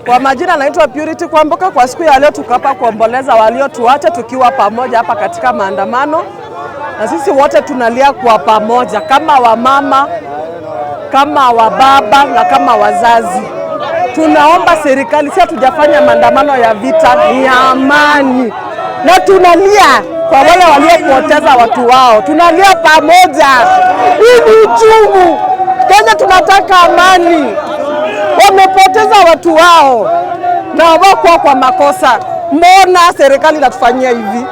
Kwa majina naitwa Purity Kwamboka. Kwa siku ya leo tuko hapa kuomboleza waliotuacha tukiwa pamoja hapa katika maandamano, na sisi wote tunalia kwa pamoja kama wamama, kama wababa na kama wazazi. Tunaomba serikali, si hatujafanya maandamano ya vita, ni ya amani, na tunalia kwa wale waliopoteza watu wao, tunalia pamoja. Hii ni uchungu. Kenya tunataka amani. Wamepoteza watu wao na hawakuwa kwa makosa. Mbona serikali inatufanyia hivi?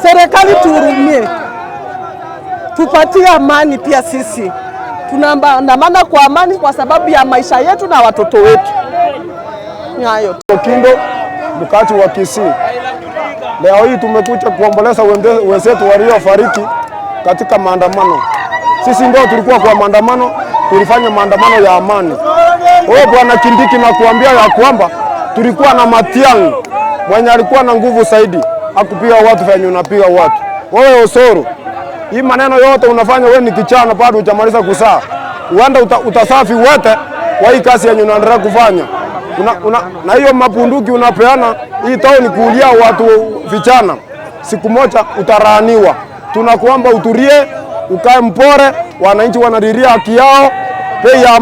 Serikali tuhurumie, tupatie amani pia sisi. Tunaandamana kwa amani kwa sababu ya maisha yetu na watoto wetu. Ni hayo tu. Kindo, mkazi wa Kisii. Leo hii tumekuja kuomboleza wenzetu waliofariki katika maandamano. Sisi ndio tulikuwa kwa maandamano, tulifanya maandamano ya amani. Wewe Bwana Kindiki, nakuambia ya kwamba tulikuwa na Matiang'i mwenye alikuwa na nguvu zaidi, akupiga watu venye unapiga watu. Wewe Osoro, hii maneno yote unafanya wewe ni kichana, bado hujamaliza kuzaa. Uenda utasafi wote kwa hii kazi yenye unaendelea kufanya. Na hiyo mabunduki unapeana hii town kuulia watu vijana, siku moja utaraaniwa. Tunakuomba utulie, ukae mpore. Wananchi wanalilia haki yao. Bei ya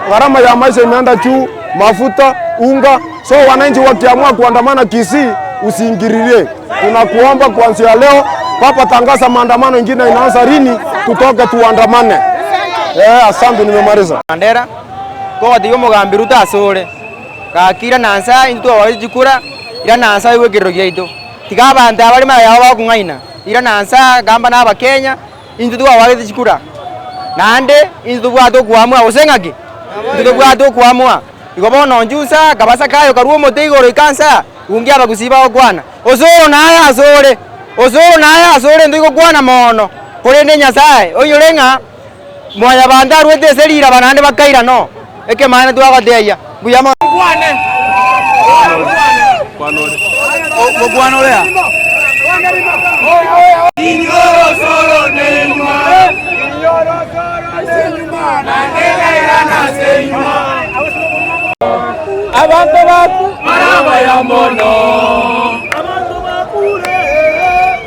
gharama ya maisha imeenda juu, mafuta, unga. So wananchi wakiamua kuandamana Kisii, usiingililie. Tunakuomba kuanzia leo, papa tangaza maandamano ingine inaanza lini, tutoke tuandamane. Asante, nimemaliza. Mandera kogatiga omogambi Ruto asore gakira nansa intwe twawachikura ira nansa igwe ekero giaito tiga abanto abare mara yabo bakong'aina ira nansa gamba na abakenya intwe twawagete chikura naende intwe tobwate okoamua gose ng'aki intwe tobwate okoamua igo bono njusa kabasa kayo karwa omote igoro ikansa ungi abagusii bagokwana osoro naye asore osoro naye asore intwe igokwana mono korende Nyasaye oinyore ng'a mwanya banto arwete ase riraba naende bakaira no ekemana twagoteia buya mono.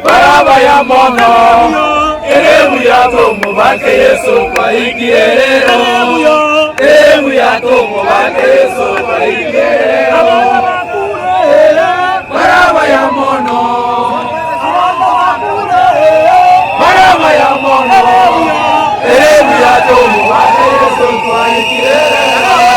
Baraba ya mono Erebu ya tomo bake Yesu kwa ikierero Erebu ya tomo bake Yesu kwa ikierero Baraba ya mono Baraba ya mono Erebu ya tomo bake Yesu kwa ikierero.